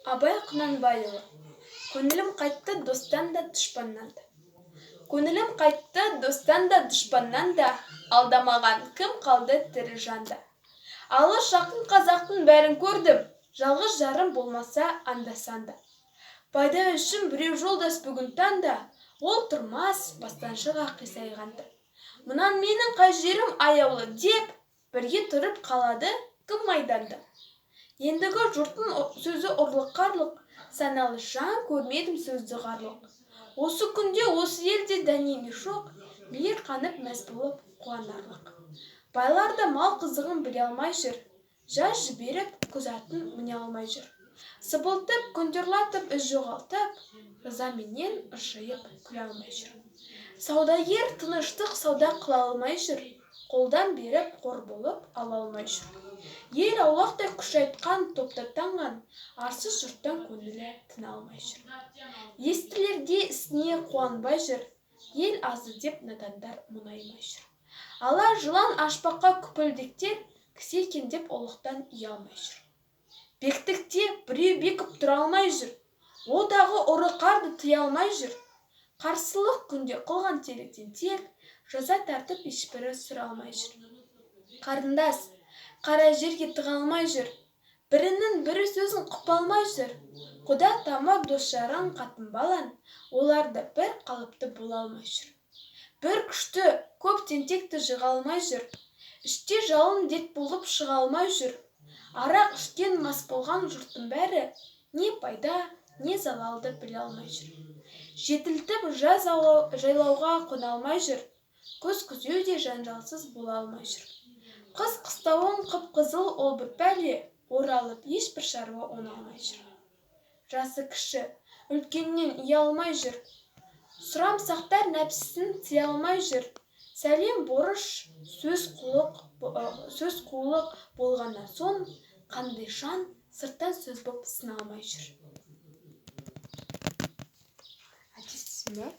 Абай Құнанбайұлы. Көңілім қайтты достан да, дұшпаннан да. Көңілім қайтты достан да, дұшпаннан да. Алдамаған кім қалды тірі жанда? Алыс жақын қазақтың бәрін көрдім. Жалғыз жарым болмаса анда-санда. Пайда үшін біреу жолдас бүгін таңда. Ол тұрмас бастан шыға қисайғанда. Мұнан менің қай жерім аяулы деп, бірге тұрып қалады кім майданда? Ендігі жұрттың сөзі ұрлық-қарлық. Саналы жан көрмедім сөзді ұғарлық. Осы күнде осы елде дәнеме жоқ, мейір қанып мәз болып қуанарлық. Байлар да мал қызығын біле алмай жүр. Жаз жіберіп, күз атын міне алмай жүр. Сыбылтып, күндерлатып, із жоғалтып, ызаменен ыржиып күле алмай жүр. Саудагер тыныштық сауда қыла алмай жүр. Қолдан беріп, қор болып ала алмай жүр. Ел аулақтай күш айтқан, топтаттанған, арсыз жұрттан көңілі тына алмай жүр. Естілерде ісіне қуанбай жүр. Ел азды деп надандар мұңаймай жүр. Ала жылан ашпаққа күпілдектер, кісі екен деп ұлықтан ұялмай жүр. Бектікте біреу бекіп тұра алмай жүр. О дағы ұры қарды тыя алмай жүр. Қарсылық күнде қылған тентек, жаза тартып ешбірі сұра алмай жүр. Қарындас, қара жерге тыға алмай жүр. Бірінің бірі сөзін құпа алмай жүр. Құда тамыр дос жарың қатын балаң, олар да бір қалыпты бола алмай жүр. Бір күшті көп тентекті жыға алмай жүр. Іште жалын дерт болып шыға алмай жүр. Арақ ішкен мас болған жұрттың бәрі не пайда, не залалды біле алмай жүр. Жетілтіп жаз жайлауға қона алмай жүр. Күз күзеу де жанжалсыз бола алмай жүр. Қыс қыстауың қып-қызыл ол бір пәле, оралып ешбір шаруа оңа алмай жүр. Жасы кіші, үлкеннен ұялмай жүр. Сұрамсақтар нәпсісін тыя алмай жүр. Сәлем борыш, сөз қулық, сөз қулық болғаннан соң қандай жан сырттан сөз боп сыналмай жүр. Артистсің ба?